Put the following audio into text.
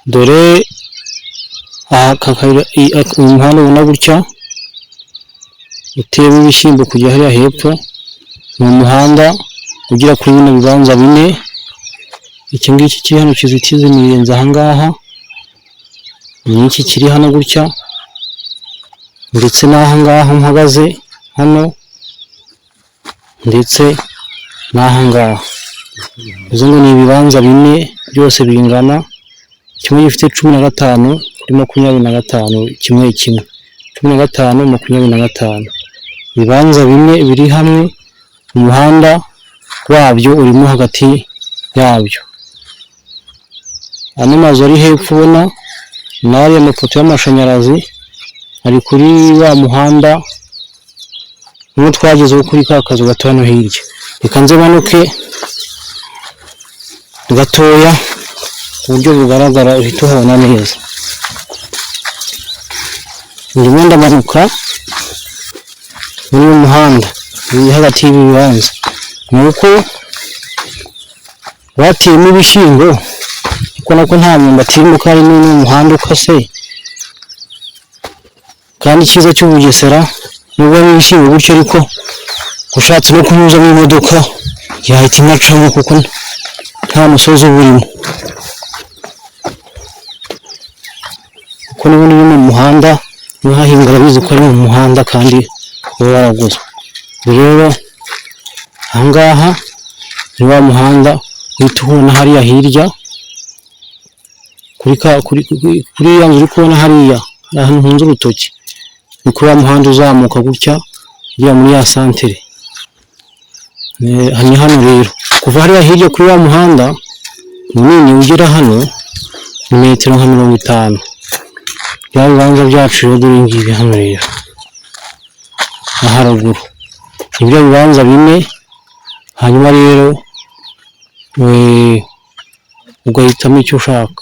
Dore uyu muhanda ubona gutya uteyemo ibishyimbo kujya hariya hepfo, ni umuhanda ugera kuri bino bibanza bine. Iki ngiki kiri hano kizitiza imiyenzi aha ngaha, n'iki kiri hano gutya, ndetse n'aha ngaha mpagaze hano, ndetse n'aha ngaha. Bivuze ngo ni ibibanza bine byose bingana, kimwe gifite 15 kuri 25, kimwe kimwe, 15, 25. Ibibanza bine biri hamwe, umuhanda wabyo urimo hagati yabyo. Ano mazu ari hepfo ubona n'ariya mapoto y'amashanyarazi ari kuri wa muhanda umwe twagezeho kuri ka kazu gato hano hirya. Reka nze manuke gatoya ku buryo bugaragara, uhita uhabona neza. Ndimo ndamanuka muri uyu muhanda uri hagati y'ibi bibanza, ni uko bateyemo ibishyimbo, ariko nako nta myumbati irimo kandi ni umuhanda ukase. Kandi icyiza cy'u Bugesera, nubwo ari ibishyimbo gutyo, ariko ushatse no kunyuzamo imodoka yahita inacamo, kuko nta musozi uba urimo, kuko n'ubundi ni mu muhanda. N'uhahinga arabizi ko ari mu muhanda kandi uba waraguzwe. Rero aha ngaha ni wa muhanda uhita ubona hariya hirya kuri ya nzu uri kubona hariya ahantu ntunze urutoki, ni kuri wa muhanda uzamuka gutya ugera muri ya santere. Ni hano rero, kuva hariya hirya kuri wa muhanda munini ugera hano ni metero nka 50. Bya bibanza byacu rero dore ngibi hano rero aha haruguru ni bya bibanza bine. Hanyuma rero ugahitamo icyo ushaka.